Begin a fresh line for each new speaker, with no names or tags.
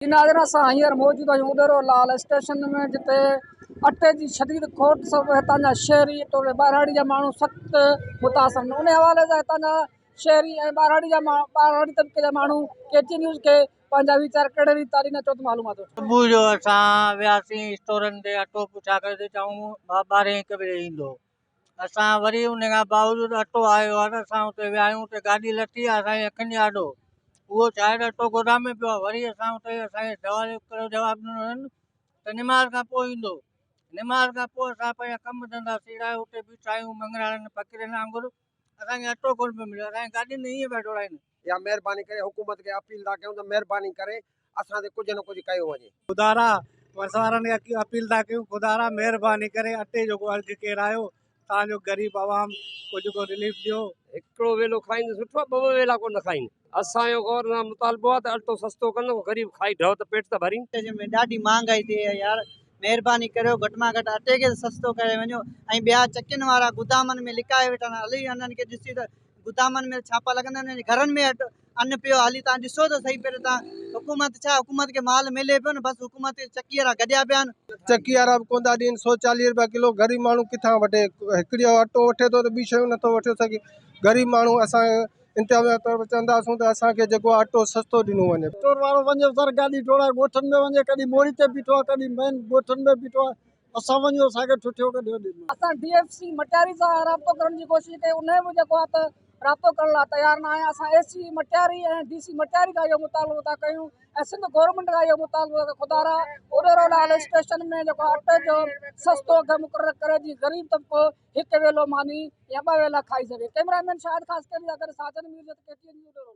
جي ناظرين اسان هينئر موجود آهيون اڏيرو لال اسٽيشن ۾ جتي اٽي جي شديد کوٽ سبب هتان جا شهري توڙي ٻهراڙي جا ماڻهو سخت متاثر آهن ان حوالي سان هتان جا شهري ۽ ٻهراڙي جا ٻهراڙي طبقي جا ماڻهو ڪي ٽي نيوز کي پنهنجا ويچار ڪهڙي ريت ٿا ڏين اچو ته معلومات وٺون.
صبح جو اسان وياسين اسٽورن تي اٽو پڇا ڪري ته چئون ٻارهين هڪ بجي ايندو اسان وري ان کان باوجود اٽو آيو آهي ته اسان اتي ويا آهيون اتي گاڏي لٿي آهي اسان جي اکين جي آڏو اهو ڇا آهي ته اٽو گودام ۾ پيو آهي وري اسان اتي اسان کي سوال ڪهڙو جواب ڏنو اٿن ته نماز کان پوء ايندو نماز کان پوء اسان پنهنجا ڪم ڌنڌا سيڙائي اتي بيٺا آهيون مڱڻهارن فقيرن وانگر اسان کي اٽو ڪونه پيو ملي اسان جي گاڏين ۾ ائين پيا ڊوڙائين.
يا مهرباني ڪري حڪومت کي اپيل ٿا ڪيون ته مهرباني ڪري اسان تي ڪجهه نه ڪجهه ڪيو وڃي.
خدارا ورس وارن کي اپيل ٿا ڪيون خدارا مهرباني ڪري اٽي جو ڪو اگهه ڪيرايو تان جو غريب عوام ڪجهه ڪو رليف ڏيو.
هڪڙو ويلو کائين ته سٺو آهي ٻه ٻه ويلا ڪو نه کائين. اسان جو گورنمينٽ کان مطالبو آهي ته اٽو سستو ڪن غريب کائي ڍؤ ته پيٽ ته ڀرين.
اٽي ۾ ڏاڍي مهانگائي ٿي آهي يار مهرباني ڪريو گهٽ مان گهٽ اٽي کي ته سستو ڪري وڃو ۽ ٻيا چڪين وارا گدامن ۾ لڪائي ويٺا آهن هلي انهن کي ڏسي ته گدامن ۾ ڇاپا لڳندا آهن گهرن ۾ ان پيو هلي تان ڏسو ته سهي پهرين تان حڪومت ڇا حڪومت کي مال ملي پيو نه بس حڪومت چڪي وارا گڏيا پيا آهن.
چڪي وارا به ڪونه ٿا ڏين 140 روپيا ڪلو غريب ماڻهو ڪٿان وٺي هڪڙي اٽو وٺي ٿو ته ٻي شيون نٿو وٺي سگهي غريب ماڻهو اسان انتظاميا طرف چونداسون ته اسان کي جيڪو اٽو سستو ڏنو وڃي.
اسٽور وارو وڃي سر گاڏي ڊوڙائي ڳوٺن ۾ وڃي ڪڏهن موڙي تي بيٺو آهي ڪڏهن مين ڳوٺن ۾ بيٺو آهي اسان وڃون اسان کي ٺٺيو ڪڍيو ڏنو.
اسان ڊي ايف سي مٽياري سان رابطو ڪرڻ جي ڪوشش ڪئي انهي به جيڪو آهي ته رابطو ڪرڻ لاء تيار نه آهي اسان اي سي مٽياري ۽ ڊي سي مٽياري کان اهو مطالبو ٿا ڪيون ۽ سنڌ گورنمينٽ کان اهو مطالبو ته خدارا اڏيرو لال اسٽيشن ۾ جيڪو اٽي جو سستو اگهه مقرر ڪري جي غريب طبقو هڪ ويلو ماني يا ٻه ويلا کائي سگهي ڪئميرا مين شاهد خاصخيلي سان گڏ Sajan Mirjat K T N news Udero.